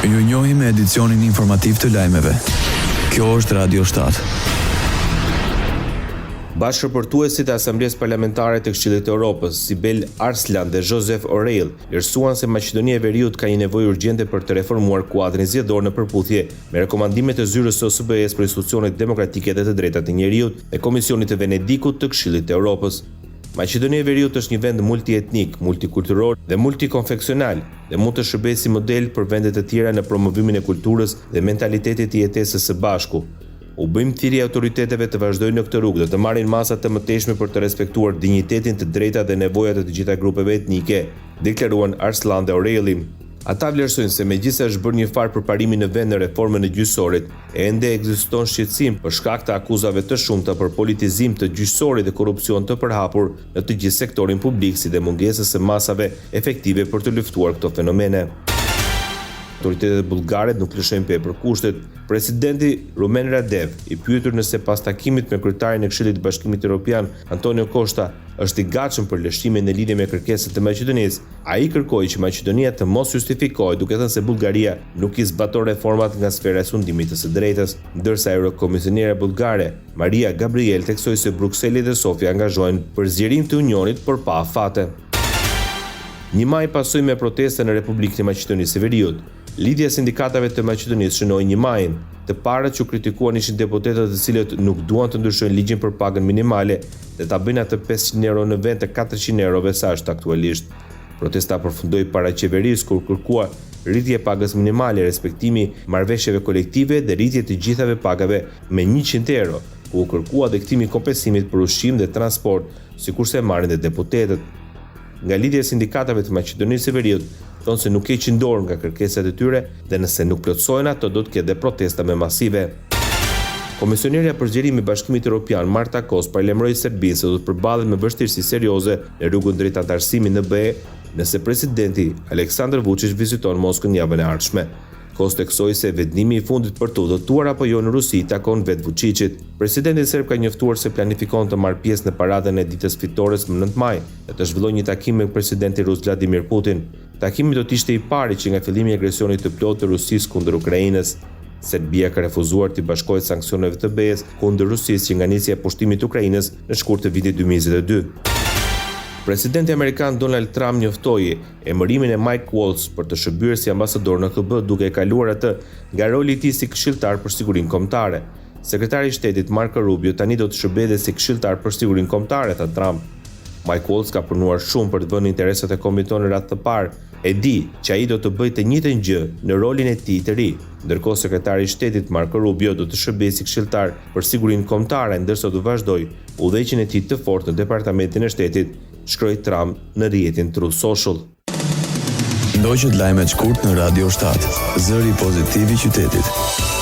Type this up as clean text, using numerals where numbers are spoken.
Ju njohim me edicionin informativ të lajmeve. Kjo është Radio 7. Bashkëraportuesit e Asamblesë Parlamentare të Këshillit të Europës, Sibel Arslan dhe Josep Borrell, vlerësuan se Maqedonia e Veriut ka një nevojë urgjente për të reformuar kuadrin zgjedhor në përputhje me rekomandimet e Zyrës së OSBE-së për Institucionet Demokratike dhe të Drejtat e Njeriut dhe Komisionit të Venedikut të Këshillit të Europës. Maqedonia e Veriut është një vend multietnik, multikulturor dhe multikonfeksional dhe mund të shërbejë si model për vende të tjera në promovimin e kulturës dhe mentalitetit të jetesës së bashku. U bëjmë thirrje autoriteteve të vazhdojnë në këtë rrugë dhe të marrin masa të mëtejshme për të respektuar dinjitetin, të drejtat dhe nevojat e të gjitha grupeve etnike, deklaruan Arslan dhe Borrelli. Ata vlerësojnë se megjithëse është bërë një farë përparimi në vend në reformën e gjyqësorit, ende ekziston shqetësim për shkak të akuzave të shumta për politizim të gjyqësorit dhe korrupsion të përhapur në të gjithë sektorin publik si dhe mungesës së masave efektive për të luftuar këto fenomene. Autoritetet bullgare nuk lëshojnë pe për kushtet. Presidenti Rumen Radev, i pyetur nëse pas takimit me kryetarin e Këshillit të Bashkimit Europian, Antonio Costa, është i gatshëm për lëshime në lidhje me kërkesat e Maqedonisë, ai kërkoi që Maqedonia të mos justifikohet duke thënë se Bullgaria nuk i zbaton reformat nga sfera e sundimit të së drejtës. Ndërsa eurokomisionierja bullgare, Maria Gabriel theksoi se Brukseli dhe Sofja angazhohen për zgjerim të Unionit, por pa afate. Një maj pasoi me protesta në Republikën e Maqedonisë së Veriut. Lidhja e Sindikatave të Maqedonisë shënoi një majin. Të parët që u kritikuan ishin deputetët të cilët nuk duan të ndryshojnë ligjin për pagën minimale dhe ta bëjnë atë 500 euro në vend të 400 eurove sa është aktualisht. Protesta përfundoi para qeverisë kur kërkua rritje e pagës minimale, respektimi i marrëveshjeve kolektive dhe rritje të gjithave pagave me 100 euro, ku u kërkua dhe kthimi i kompensimit për ushqim dhe transport, sikurse e marrin dhe deputetët. Nga Lidhja e Sindikatave të Maqedonisë së Veriut thonë se nuk heqin dorë nga kërkesat e tyre dhe nëse nuk plotësohen ato do të ketë dhe protesta më masive. Komisionerja për Zgjerim i Bashkimit Europian, Marta Kos paralajmëroi Serbinë se do të përballet me vështirësi serioze në rrugën drejt anëtarësimit në BE nëse presidenti Aleksandar Vuçiq viziton Moskën javën e ardhshme. Kos theksoi se vendimi i fundit për të udhëtuar apo jo në Rusi i takon vetë Vuçiqit. Presidenti serb ka njoftuar se planifikon të marrë pjesë në paradën e Ditës së Fitores më 9 maj dhe të zhvillojë një takim me presidentin rus Vladimir Putin. Takimi do të ishte i pari që nga fillimi i agresionit të plotë të Rusisë kundër Ukrainës. Serbia ka refuzuar t'i bashkohet sanksioneve të BE-së kundër Rusisë që nga nisja e pushtimit të Ukrainës në shkurt të vitit 2022. Presidenti amerikan Donald Trump njoftoi emërimin e Mike Waltz për të shërbyer si ambasador në OKB duke e kaluar atë nga roli i tij si këshilltar për sigurinë kombëtare. Sekretari i Shtetit Marco Rubio tani do të shërbejë dhe si këshilltar për sigurinë kombëtare, tha Trump. Mike Waltz ka punuar shumë për të vënë interesat e kombit tonë në radhë të parë. E di që ai do të bëjë të njëjtën gjë në rolin e tij të ri. Ndërkohë sekretari i Shtetit Marco Rubio do të shërbejë si këshilltar për sigurinë kombëtare, ndërsa do të vazhdojë udhëheqjen e tij të fortë në Departamentin e Shtetit, shkroi Trump në rrjetin Truth Social. Ndoqët lajmet shkurt në Radio 7, zëri pozitiv i qytetit.